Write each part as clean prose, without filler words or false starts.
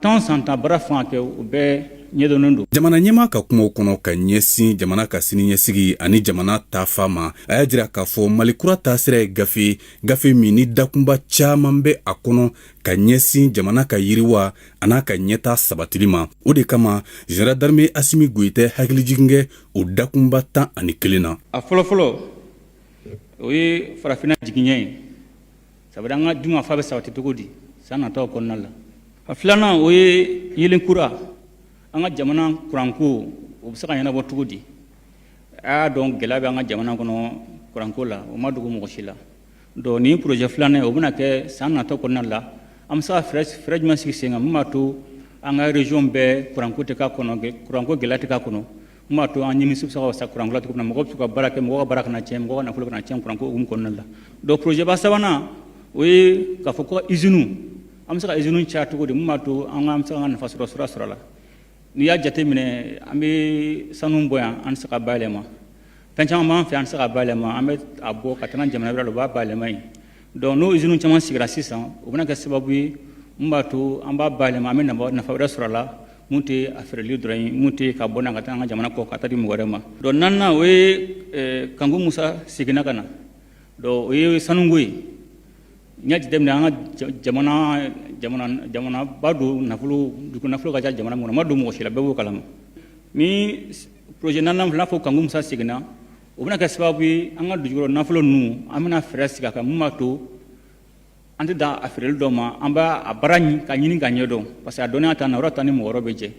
Tan san tan baara fanga kɛ, o bɛɛ ɲɛdɔnnen don. Jamana ɲɛmaa ka kumaw kɔnɔ ka ɲɛsin jamana ka siniɲɛsigi ani jamana taafa ma, a y'a jira k'a fɔ Mali kura taasira ye gafe, gafe min ni dakunba caman bɛ a kɔnɔ ka ɲɛsin jamana ka yiriwa an'a ka ɲɛtaa sabatili ma. O de kama, général d'armée Asimi Goyita hakilijigin kɛ o dakunba 11 na. A fɔlɔfɔlɔ, o ye farafinna jigiɲɛ ye, sabu an ka dunkafa bɛ sabati cogo di san nataw kɔnɔna la. A filanan, o ye yelen kura, an ka jamana kuranko, o bɛ se ka ɲɛnabɔ cogo di? A y'a dɔn, gɛlɛya bɛ an ka jamana kɔnɔ kuranko la, o ma dogo mɔgɔ si la. Donc nin projet filanan ye, o bɛna kɛ san natɔ kɔnɔna la. An bɛ se ka fɛɛrɛ jumɛn sigi sen kan min b'a to an ka région bɛɛ kuranko tɛ k'a kɔnɔ, kuranko gɛlɛya tɛ k'a kɔnɔ, min b'a to an nimisi bɛ se ka wasa kuranko la cogo min na, mɔgɔw bɛ se ka baara kɛ, mɔgɔw ka baara kana tiɲɛ, mɔgɔw ka nafolo kana tiɲɛ kuranko hukumu kɔnɔna la. Donc projet ba sabanan, o ye k'a fɔ ko usine, an bɛ se ka usine caya cogo di min b'a to an bɛ se ka nafa sɔrɔ sira sɔrɔ a la. N'i y'a jateminɛ, an bɛ sanu bɔ yan, an tɛ se ka bayɛlɛma. Fɛn caman b'an fɛ, an tɛ se ka bayɛlɛma, an bɛ a bɔ ka taa n'a jamana wɛrɛ la, u b'a bayɛlɛma yen. Donc n'o usine caman sigira sisan, o bɛna kɛ sababu ye mun b'a to an b'a bayɛlɛma, an bɛ nafa wɛrɛ sɔrɔ a la mun tɛ a feereli dɔrɔn ye, mun tɛ ka bɔ n'a ka taa an ka jamana kɔ ka taa di mɔgɔ wɛrɛ ma. Donc naaninan, o ye Kanku Musa seginna ka na. Donc o ye sanuko ye. N y'a jateminɛ, an ka jamana jamanaba don, nafolo, dugu nafolo ka ca jamana kɔnɔ, ma don mɔgɔ si la, bɛɛ b'o kalama. Ni projet naaninan filɛ, n'a fɔ Kanku Musa seginna, o bɛna kɛ sababu ye an ka dugukɔrɔ nafolo ninnu, an bɛna fɛɛrɛ sigi a kan mun b'a to an tɛ dan a feereli dɔ ma, an b'a a baara ka ɲini ka ɲɛdɔn, parce que a dɔnniya t'an na, yɔrɔ t'an ni mɔgɔ wɛrɛ bɛ jɛ.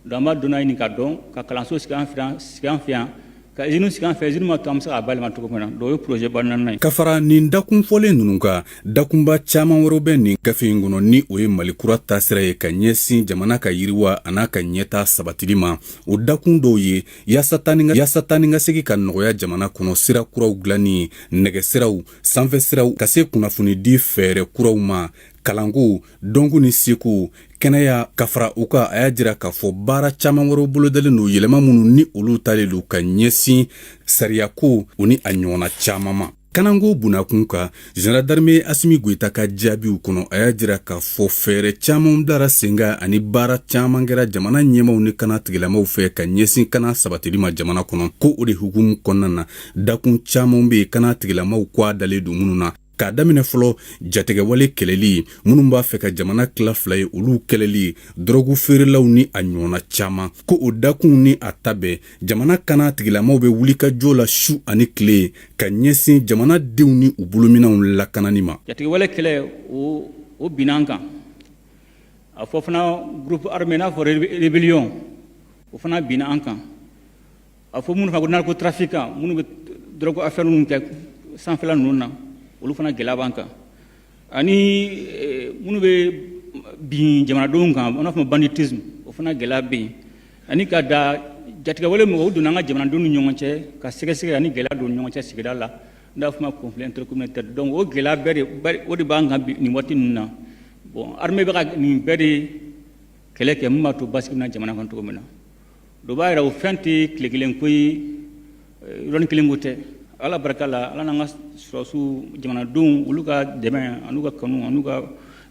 Donc an b'a dɔnniya ɲini ka dɔn, ka kalanso sigi an fɛ yan, ka usine sigi an fɛ, usine ma to an bɛ se k'a bayɛlɛma cogo min na. Donc o ye projet ba naaninan ye. Ka fara nin dakun fɔlen ninnu kan, dakunba caman wɛrɛw bɛ nin gafe in kɔnɔ, ni o ye Mali kura taasira ye ka ɲɛsin jamana ka yiriwa an'a ka ɲɛtaa sabatili ma. O dakun dɔw ye yaasa taa ni ka segin ka nɔgɔya jamana kɔnɔ, sira kuraw dilanni, nɛgɛsiraw, sanfɛ siraw, ka se kunnafonidi fɛɛrɛ kuraw ma, kalanko, dɔnko ni seko, kɛnɛya. Ka fara u kan, a y'a jira k'a fɔ baara caman wɛrɛw bolodalen don, yɛlɛma minnu ni olu talen don ka ɲɛsin sariyako, o ni a ɲɔgɔnna caman ma. Kananko bunakun kan, général d'armée Asimi Goyita ka jaabiw kɔnɔ, a y'a jira k'a fɔ fɛɛrɛ caman bilara sen kan ani baara caman kɛra jamana ɲɛmaw ni kana tigilamaw fɛ ka ɲɛsin kana sabatili ma jamana kɔnɔ. Ko o de hukumu kɔnɔna na, dakun caman bɛ yen kana tigilamaw ko a dalen don minnu na, k'a daminɛ fɔlɔ jatigɛwale kɛlɛli, minnu b'a fɛ ka jamana tila fila ye, olu kɛlɛli, dɔrɔgu feerelaw ni a ɲɔgɔnna caman. Ko o dakun ni a ta bɛɛ, jamana kana tigilamaw bɛ wuli ka jɔ la su ani tile ka ɲɛsin jamana denw ni u bolominɛnw lakanani ma. Jatigɛwale kɛlɛ, o binna an kan. A fɔ fana groupe armé, n'a fɔ rébellion, o fana binna an kan. A fɔ minnu fana ko narcotrafiquant, minnu bɛ drogue affaire ninnu kɛ sanfɛla ninnu na, olu fana gɛlɛya b'an kan. Ani minnu bɛ bin jamanadenw kan, an b'a fɔ banditisme, o fana gɛlɛya bɛ yen. Ani ka da jatigɛwale mɔgɔw donna an ka jamanadenw ni ɲɔgɔn cɛ ka sɛgɛsɛgɛ ani gɛlɛya don ɲɔgɔn cɛ sigida la, n'a fɔ ma conflit intercommunautaire. Donc o gɛlɛya bɛɛ de, o de b'an kan nin waati ninnu na. Bon, armée bɛ ka nin bɛɛ de kɛlɛ kɛ mun b'a to basigi bɛ na jamana kan cogo min na. Dɔ b'a yira, o fɛn tɛ tile kelen ko ye, yɔrɔnin kelen ko tɛ. Ala barika la, Ala n'an ka sɔrɔdasiw, jamanadenw, olu ka dɛmɛ an'u ka kanu an'u ka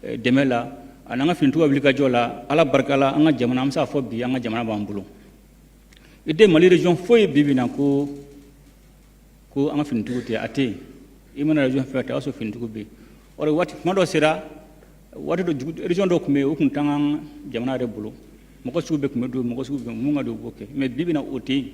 dɛmɛ la, ani an ka finitigiw ka wulikajɔ la, Ala barika la, an ka jamana, an bɛ se k'a fɔ bi an ka jamana b'an bolo. I tɛ Mali région foyi bi bi na ko an ka finitigiw tɛ, a tɛ yen. I mana région fɛn fɛn ta, o y'a sɔrɔ finitigiw bɛ yen. Or waati tuma dɔ sera, waati dɔ, région dɔw tun bɛ yen, o tun t'an ka jamana yɛrɛ bolo, mɔgɔ sugu bɛɛ tun bɛ don, mɔgɔ sugu bɛɛ mun ka don, u b'o kɛ, mais bi bi na, o tɛ yen.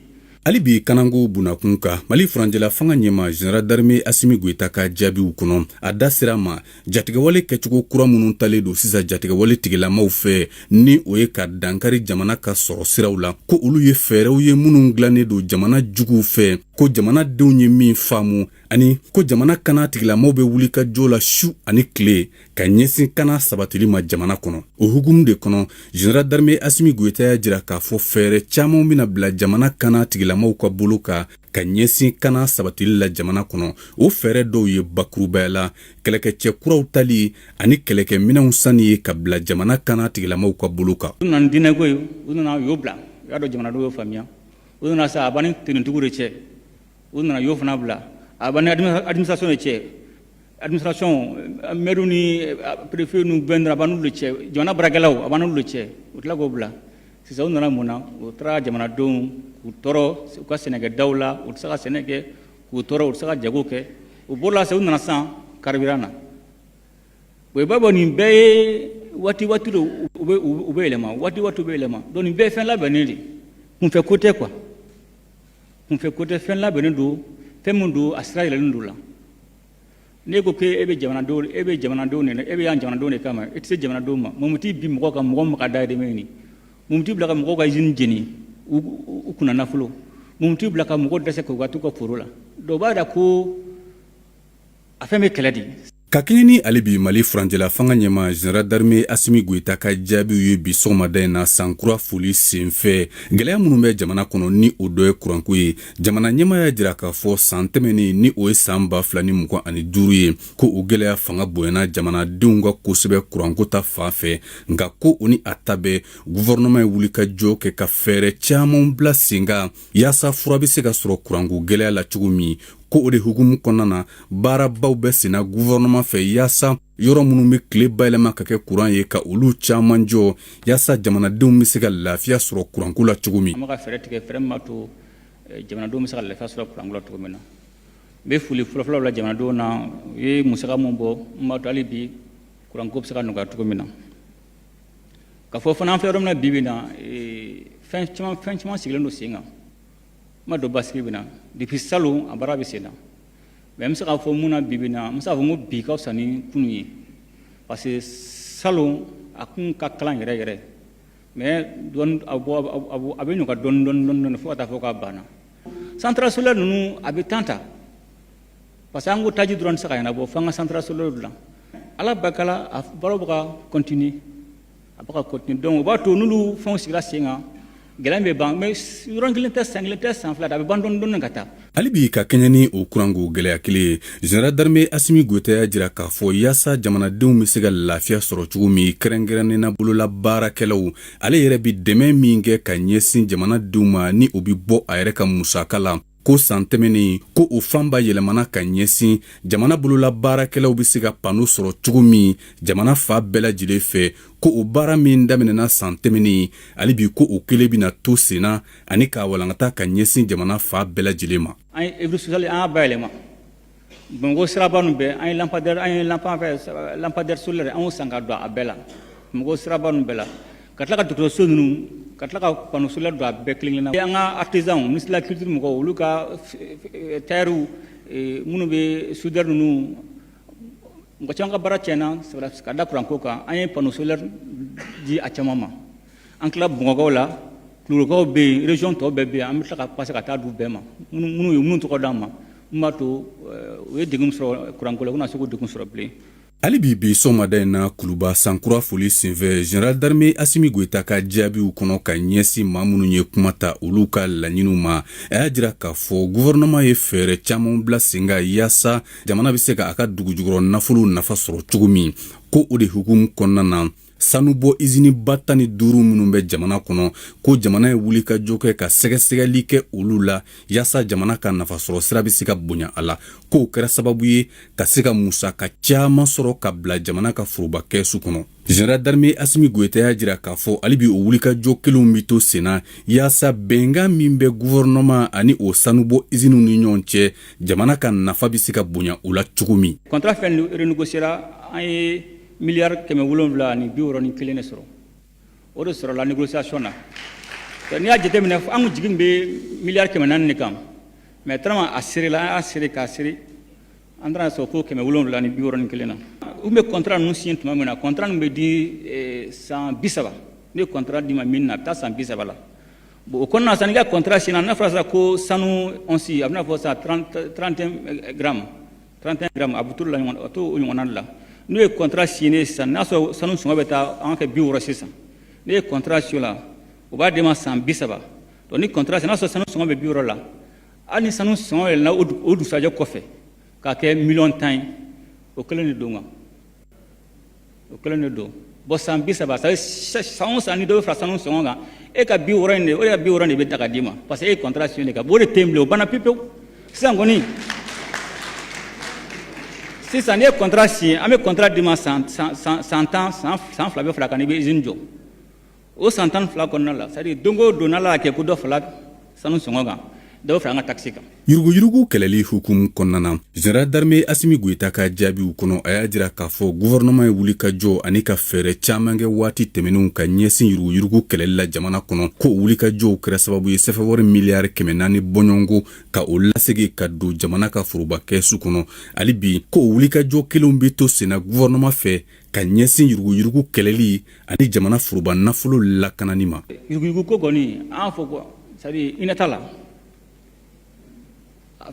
Hali bi kananko bunakun kan, Mali furancɛla fanga ɲɛma général d'armée Asimi Goyita ka jaabiw kɔnɔ, a da sera ma jatigɛwale kɛcogo kura minnu talen don sisan jatigɛwale tigilamaw fɛ, ni o ye ka dankari jamana ka sɔrɔ siraw la, ko olu ye fɛɛrɛw ye minnu dilannen don jamana juguw fɛ. Ko jamanadenw ye min faamu, ani ko jamana kana tigilamaw bɛ wuli ka jɔ la su ani tile ka ɲɛsin kana sabatili ma jamana kɔnɔ. O hukumu de kɔnɔ, général d'armée Asimi Goyita y'a jira k'a fɔ fɛɛrɛ caman bɛna bila jamana kana tigilamaw ka bolo kan ka ɲɛsin kana sabatili la jamana kɔnɔ. O fɛɛrɛ dɔw ye bakurubaya la kɛlɛkɛcɛ kuraw tali ani kɛlɛkɛminɛnw sanni ye ka bila jamana kana tigilamaw ka bolo kan. U nana diinɛko ye, u nana u y'o bila, u y'a dɔn jamanadenw y'o faamuya. U nana sa, a b'an ni tenitigiw de cɛ. U nana fana bila. A b'an ni administration de cɛ. Administration, maire ni préfet ni gouverneur, a b'an n'olu de cɛ, jamana baarakɛlaw, a b'an n'olu de cɛ. U tila k'o bila sisan. U nana mun na? U taara jamanadenw k'u tɔɔrɔ u ka sɛnɛkɛdaw la, u tɛ se ka sɛnɛ kɛ, k'u tɔɔrɔ, u tɛ se ka jago kɛ. U bɔra sisan, u nana sisan carburant na. O b'a bɔ, nin bɛɛ ye waati waati don, u bɛ yɛlɛma waati waati, u bɛ yɛlɛma. Donc nin bɛɛ ye fɛn labɛnnen de, kunfɛ ko tɛ quoi, kunfɛ ko tɛ, fɛn labɛnnen don, fɛn min don, a sira yɛlɛlen don la. N'e ko k'e bɛ jamanadenw, e bɛ jamanadenw de, e bɛ yan jamanadenw de kama, e tɛ se jamanadenw ma. Mun t'i bi mɔgɔ kan, mɔgɔ min ka dahirimɛ ɲini? Mun t'i bila ka mɔgɔw ka usine jeni u kunna nafolo? Mun t'i bila ka mɔgɔw dɛsɛ k'u ka t'u ka foro la? Donc o b'a jira ko a fɛn bɛ kɛlɛ de. Ka kɛɲɛ ni ale bi Mali furancɛla fanga ɲɛma, général d'armée Asimi Goyita ka jaabiw ye bi sɔgɔmada in na sankura foli senfɛ, gɛlɛya minnu bɛ jamana kɔnɔ, ni o dɔ ye kuranko ye, jamana ɲɛma y'a jira k'a fɔ san tɛmɛnen, ni o ye san 2025 ye, ko o gɛlɛya fanga bonyana jamanadenw ka kosɛbɛ kuranko ta fan fɛ. Nka ko o ni a ta bɛɛ, gouvernement ye wulikajɔ kɛ ka fɛɛrɛ caman bila sen kan yaasa fura bɛ se ka sɔrɔ kuranko gɛlɛya la cogo min. Ko o de hukumu kɔnɔna na, baarabaw bɛ senna gouvernement fɛ yaasa yɔrɔ minnu bɛ tile bayɛlɛma ka kɛ kuran ye, ka olu caman jɔ yaasa jamanadenw bɛ se ka lafiya sɔrɔ kuranko la cogo min. An bɛ ka fɛɛrɛ tigɛ, fɛɛrɛ min b'a to jamanadenw bɛ se ka lafiya sɔrɔ kuranko la cogo min na. N bɛ foli fɔlɔfɔlɔ bila jamanadenw na, u ye musaka mun bɔ n b'a to hali bi kuranko bɛ se ka nɔgɔya cogo min na. Ka fɔ fana, an filɛ yɔrɔ min na bi bi in na, fɛn caman sigilen don sen kan. N ma dɔn basigi bɛ na depuis salon, a baara bɛ sen na. Mais n bɛ se k'a fɔ mun na bi bi in na, n bɛ se k'a fɔ n ko bi ka fisa ni kunun ye, parce que salon a kun ka kalan yɛrɛ yɛrɛ, mais dɔɔni a bɔ, a bɛ nɔgɔya dɔɔni dɔɔni dɔɔni dɔɔni fo ka taa fɔ k'a banna. Centrale solaire ninnu, a bɛ temps ta, parce que an ko taji dɔrɔn tɛ se ka ɲɛnabɔ, f'an ka centrale solaire dilan. Ala barika la, a baaraw bɛ ka continuer, a bɛ ka continuer. Donc o b'a to n'olu fɛnw sigira sen kan, gɛlɛya bɛ ban. Mais yɔrɔ kelen tɛ, san kelen tɛ, san 2 tɛ, a bɛ ban dɔɔni dɔɔni ka taa. Hali bi, ka kɛɲɛ ni o kuranko gɛlɛya kelen ye, général d'armée Asimi Goyita y'a jira k'a fɔ yaasa jamanadenw bɛ se ka lafiya sɔrɔ cogo min, kɛrɛnkɛrɛnnena bolola baarakɛlaw, ale yɛrɛ bɛ dɛmɛ min kɛ ka ɲɛsin jamanadenw ma, ni o bɛ bɔ a yɛrɛ ka musaka la, ko san tɛmɛnen, ko o fanba yɛlɛmana ka ɲɛsin jamana bolola baarakɛlaw bɛ se ka panneau sɔrɔ cogo min jamana fa bɛɛ lajɛlen fɛ. Ko o baara min daminɛna san tɛmɛnen, hali bi ko o kelen bɛna to senna ani k'a walankata ka ɲɛsin jamana fa bɛɛ lajɛlen ma. An ye œuvre sociale, an y'a bayɛlɛma Bamakɔ siraba ninnu bɛɛ. An ye lampadaire, an ye lampadaire solaire, an y'o san ka don a bɛɛ la, Bamakɔ siraba ninnu bɛɛ la, ka tila ka dɔgɔtɔrɔso ninnu, ka tila ka panneau solaire don a bɛɛ kelen kelenna. An ka artisan, ministre de la culture mɔgɔw, olu ka tailleur minnu bɛ soudeur ninnu, mɔgɔ caman ka baara tiɲɛna ka da kuranko kan, an ye panneau solaire di a caman ma. An tila Bamakɔkaw la, Kulukorokaw bɛ yen, région tɔ bɛɛ bɛ yen. An bɛ tila ka passer ka taa d'u bɛɛ ma, minnu ye minnu tɔgɔ d'an ma, mun b'a to u ye degun sɔrɔ kuranko la, u kana se k'o degun sɔrɔ bilen. Hali bi, bi sɔgɔmada in na Kuluba, sankura foli senfɛ, général d'armée Asimi Goyita ka jaabiw kɔnɔ ka ɲɛsin maa minnu ye kuma ta olu ka laɲiniw ma, a y'a jira k'a fɔ gouvernement ye fɛɛrɛ caman bila sen kan yaasa jamana bɛ se ka a ka dugujukɔrɔ nafolo nafa sɔrɔ cogo min. Ko o de hukumu kɔnɔna na, sanubɔ iziniba 15 minnu bɛ jamana kɔnɔ, ko jamana ye wulikajɔ kɛ ka sɛgɛsɛgɛli kɛ olu la yaasa jamana ka nafasɔrɔ sira bɛ se ka bonya a la. K'o kɛra sababu ye ka se ka musaka caman sɔrɔ ka bila jamana ka foroba kɛsu kɔnɔ. Général d'armée Asimi Goyita y'a jira k'a fɔ hali bi o wulikajɔ kelenw bɛ to senna yaasa bɛnkan min bɛ gouvernement ani o sanubɔ iziniw ni ɲɔgɔn cɛ, jamana ka nafa bɛ se ka bonya o la cogo min. Contrat fɛn renégociera, an ye miliyari 761 de sɔrɔ, o de sɔrɔla négociation na. N'i y'a jateminɛ, an kun jigi bɛ miliyari 400 de kan, mais tellement a serela, an y'a sere k'a sere, an taara sɔrɔ fo 761 na. U bɛ contrat ninnu signé tuma min na, contrat ninnu bɛ di san 30. Ne ye contrat d'i ma min na, a bɛ taa san 30 la. Bon, o kɔnɔna na sisan, n'i ka contrat signé, n'a fɔra sisan ko sanu once, a bɛna fɔ sisan 31 grammes, 31 grammes, a bɛ t'o la ɲɔgɔn, a t'o ɲɔgɔnna de la. N'u ye contrat signé sisan, n'a sɔrɔ sanu sɔngɔ bɛ taa an ka kɛ 60 sisan, n'e ye contrat signé o la, o b'a d'e ma san 30. Donc ni contrat signé, n'a sɔrɔ sanu sɔngɔ bɛ 60 la, hali ni sanu sɔngɔ yɛlɛnna o dugusajɛ kɔfɛ k'a kɛ miliyɔn 10 ye, o kelen de don kan, o kelen de don. Bon, san 30, c'est à dire san o san ni dɔ bɛ fara sanu sɔngɔ kan, e ka 60 in de, o de ka 60 de bɛ ta ka d'i ma, parce que e ye contrat signé de kan. Bon, o de tɛ yen bilen, o banna pewu pewu. Sisan kɔni, Sisan n'i ye contrat signé, an bɛ contrat d'i ma san 10, san 2 bɛ fara a kan, i bɛ usine jɔ. O san 12 kɔnɔna la, c'est à dire don o don, n'Ala y'a kɛ ko dɔ fara sanu sɔngɔ kan, dɔ bɛ fara an ka taxe kan. Yuruguyurugu kɛlɛli hukumu kɔnɔna na, général d'armée Asimi Goyita ka jaabiw kɔnɔ, a y'a jira k'a fɔ gouvernement ye wuli ka jɔ ani ka fɛɛrɛ caman kɛ waati tɛmɛnenw ka ɲɛsin yuruguyurugu kɛlɛli la jamana kɔnɔ, ko wuli ka jɔw kɛra sababu ye sɛfɛwari miliyari 400 bɔɲɔgɔnko ka o lasegin ka don jamana ka foroba kɛsu kɔnɔ. Hali bi ko wulikajɔ kelenw bɛ to senna gouvernement fɛ ka ɲɛsin yuruguyurugu kɛlɛli ani jamana foroba nafolo lakanani ma. Yuruguyurugu ko kɔni, an fɔ ko c'est à dire hinɛ t'a la,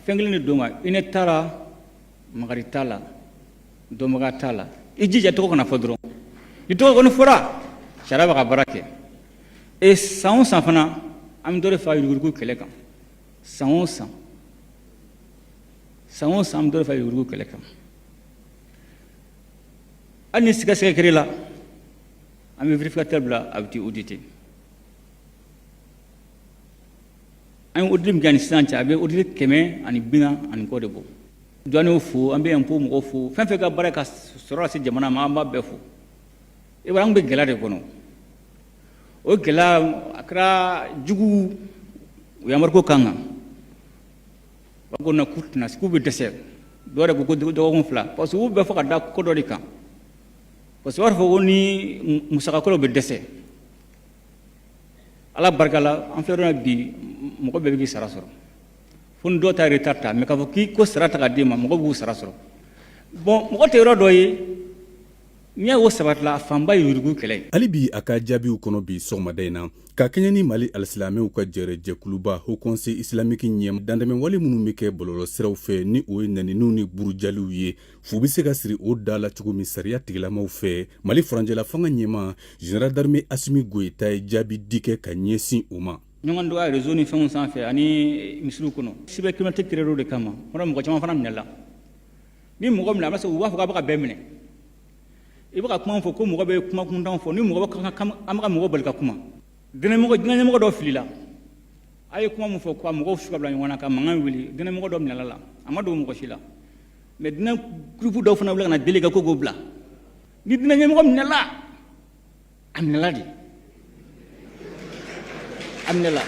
fɛn kelen de don wa, hinɛ t'a la, makari t'a la, dɔnbaga t'a la. I jija tɔgɔ kana fɔ dɔrɔn. Ni tɔgɔ kɔni fɔra, sariya b'a ka baara kɛ. E san o san fana, an bɛ dɔ de fara yuruguyurugu kɛlɛ kan. San o san, san o san, an bɛ dɔ de fara yuruguyurugu kɛlɛ kan. Hali ni sigasɛgɛ kɛra la, an bɛ vérificateur bila, a bɛ t'i auditer. An ye audit min kɛ ni sisan cɛ, a bɛ audit 140 ani kɔ de bɔ. Douaniers fo, an bɛ impôt mɔgɔw fo, fɛn fɛn ka baara ka sɔrɔ lase jamana ma, an b'a bɛɛ fo. I b'a ye, an bɛ gɛlɛya de kɔnɔ. O gɛlɛya a kɛra jugu, u ye embargo k'an kan. U b'a ko na k'u tɛna k'u bɛ dɛsɛ. Dɔw yɛrɛ ko ko dɔgɔkun 2, parce que u bɛ fɔ ka da ko dɔ de kan, parce que u b'a fɔ ko ni musakakɔrɔw bɛ dɛsɛ. Ala barika la, an filɛ don bi, mɔgɔ bɛɛ bɛ k'i sara sɔrɔ, fo ni dɔw ta retard ta, mais k'a fɔ k'i ko sara ta ka d'i ma, mɔgɔ b'u sara sɔrɔ. Bon, mɔgɔ tɛ yɔrɔ dɔ ye, n'i y'a o sabatila, a fanba ye yurugu kɛlɛ ye. Hali bi a ka jaabiw kɔnɔ bi sɔgɔmada in na, ka kɛɲɛ ni Mali alisilamɛw ka jɛrɛ jɛkuluba Haut Conseil islamique ɲɛ dantɛmɛwale minnu bɛ kɛ bɔlɔlɔsiraw fɛ, ni o ye nɛniniw ni burujaliw ye, fu bɛ se ka siri o da la cogo min sariya tigilamaw fɛ, Mali furancɛla fanga ɲɛmaa général d'armée Asimi Goyita ye jaabi di kɛ ka ɲɛsin o ma. Ɲɔgɔn dɔgɔya réseau ni fɛnw sanfɛ ani misiriw kɔnɔ, cybercriminalité créé de kama fana, mɔgɔ caman fana minɛla. Ni mɔgɔ minɛ, a bɛ se, u b'a fɔ k'a bɛ ka bɛɛ minɛ. I bɛ ka kuma fɔ ko mɔgɔ bɛ kuma kuntan fɔ, ni mɔgɔ bɛ an bɛ ka mɔgɔ bali ka kuma. Diinɛ ɲɛmɔgɔ dɔ filila, a ye kuma min fɔ ko mɔgɔw su ka bila ɲɔgɔn na ka mankan wuli, diinɛ ɲɛmɔgɔ dɔ minɛla la, a ma dogo mɔgɔ si la. Mais diinɛ groupe dɔw fana wuli ka na deli kɛ ko k'o bila. Ni diinɛ ɲɛmɔgɔ minɛla, a minɛla de, a minɛla,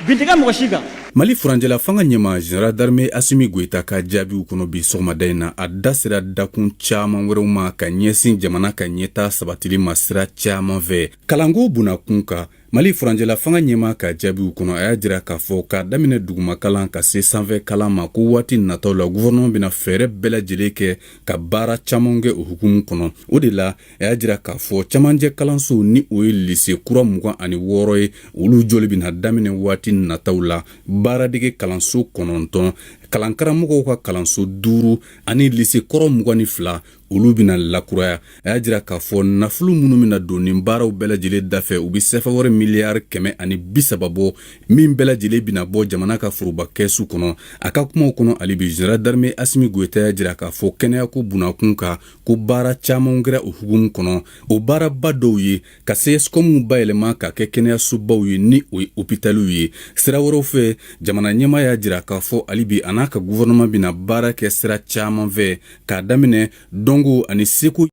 bin tɛ kɛ mɔgɔ si kan. Mali furancɛla fanga ɲɛmaa général d'armée Asimi Goyita ka jaabiw kɔnɔ bi sɔgɔmada in na, a da sera dakun caman wɛrɛw ma ka ɲɛsin jamana ka ɲɛtaa sabatili ma sira caman fɛ. Kalanko bunakun kan, Mali furancɛla fanga ɲɛmaa ka jaabiw kɔnɔ, a y'a jira k'a fɔ k'a daminɛ dugumakalan ka se sanfɛ kalan ma, ko waati nataw la gouvernement bɛna fɛɛrɛ bɛɛ lajɛlen kɛ ka baara caman kɛ o hukumu kɔnɔ. O de la, a y'a jira k'a fɔ camancɛ kalansow, ni o ye lise kura 26 ye, olu jɔli bɛna daminɛ waati nataw la, baaradege kalanso 9, kalankaramɔgɔw ka kalanso 5 ani lise kɔrɔ 22, olu bɛna lakuraya. A y'a jira k'a fɔ nafolo minnu bɛna don nin baaraw bɛɛ lajɛlen dafɛ, u bɛ sɛfɛ wari miliyari 130 bɔ, min bɛɛ lajɛlen bɛna bɔ jamana ka foroba kɛsu kɔnɔ. A ka kumaw kɔnɔ hali bi, général d'armée Asimi Goyita y'a jira k'a fɔ kɛnɛyako bunakun kan, ko baara caman kɛra o hukumu kɔnɔ. O baaraba dɔw ye ka CSCOM bayɛlɛma ka kɛ kɛnɛyasobaw ye, ni o ye hôpitaliw ye. Sira wɛrɛw fɛ, jamana ɲɛmaa y'a jira k'a fɔ hali bi a n'a ka gouvernement bɛna baara kɛ sira caman fɛ, k'a daminɛ dɔnko ani seko.